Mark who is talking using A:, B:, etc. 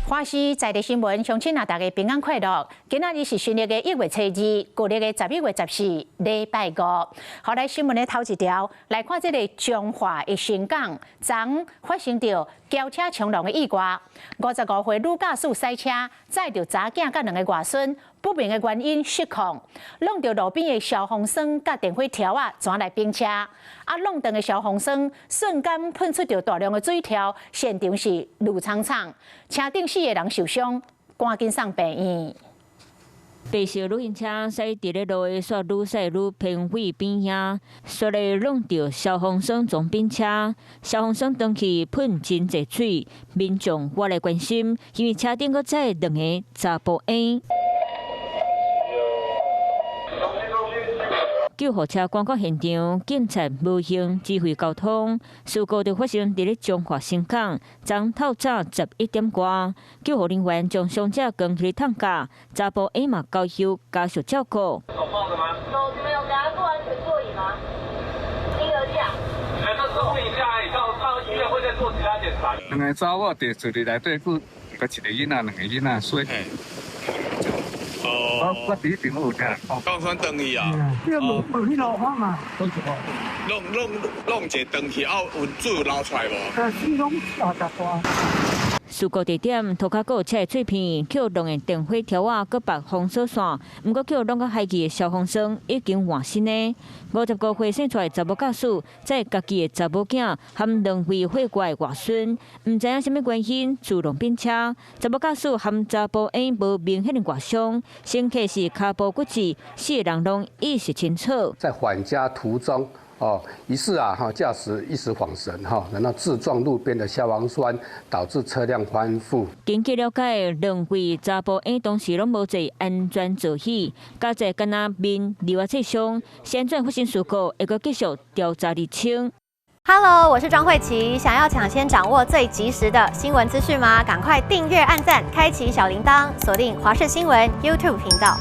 A: 華視在地新聞，鄉親啊，大家平安快樂。今仔日是新曆的1月初2，舊曆的11月14，禮拜五。好，來新聞的頭一條，來看這个彰化的伸港，昨發生著轎車衝撞的意外。55歲女駕駛駛車載著查囝佮兩个外孫，不明的原因失控，挵著路邊的消防栓佮電火柱仔，轉來冰車。啊，挵斷的消防栓瞬間噴出著大量的水柱，現場是怒沖沖，車頂四个人受傷，趕緊送病院。
B: 白色旅行車駛佇咧路的，煞愈駛愈偏位邊遐，煞來挵著消防栓撞冰車，消防栓斷去噴真濟水，民眾倚來關心，因為車頂閣載兩个查埔嬰。救護車趕到現場，警察無形指揮交通。事故就發生佇咧彰化伸港，昨透早11點外，救護人員將傷者扛去擔架，查埔嬰嘛交由家屬照顧。
C: 有，你們有給他做安全座椅嗎？嬰兒架。
D: 哎，這是護理架，到醫院會再做其他檢查。
E: 兩个查某佇座佇內底，閣閣一个囡仔，兩个囡仔，所以。
F: 哦，
E: 我佇彼邊我有聽人講。
F: 講算斷去啊？
G: 哦，無彼路方嘛。
F: 弄弄弄一个斷去，啊，有水有流出來無？
G: 啊，水攏大大大。
B: 事故地點塗跤閣有車的碎片，予挵的電火柱仔，閣縛封鎖線。毋過予挵甲害去的消防栓已經換新的。55歲生出來查某駕駛，載家己的查某囝含兩位歲外的外孫，毋知影啥物原因自動變車。查某駕駛含查埔嬰無明顯的外傷，乘客是跤步骨折，四个人攏意識清楚。
H: 在返家途中，哦，疑似啊，哈，駕駛一時恍神，哈，然後自撞路邊的消防栓，導致車輛翻覆。
B: 根據了解，兩位查埔嬰當時攏無坐安全座椅，加載敢若面留仔切傷，先轉發生事故，會閣繼續調查釐清。
I: Hello，我是莊慧琪，想要搶先掌握最及時的新聞資訊嗎？趕快訂閱、按讚、開啟小鈴鐺，鎖定華視新聞 YouTube 頻道。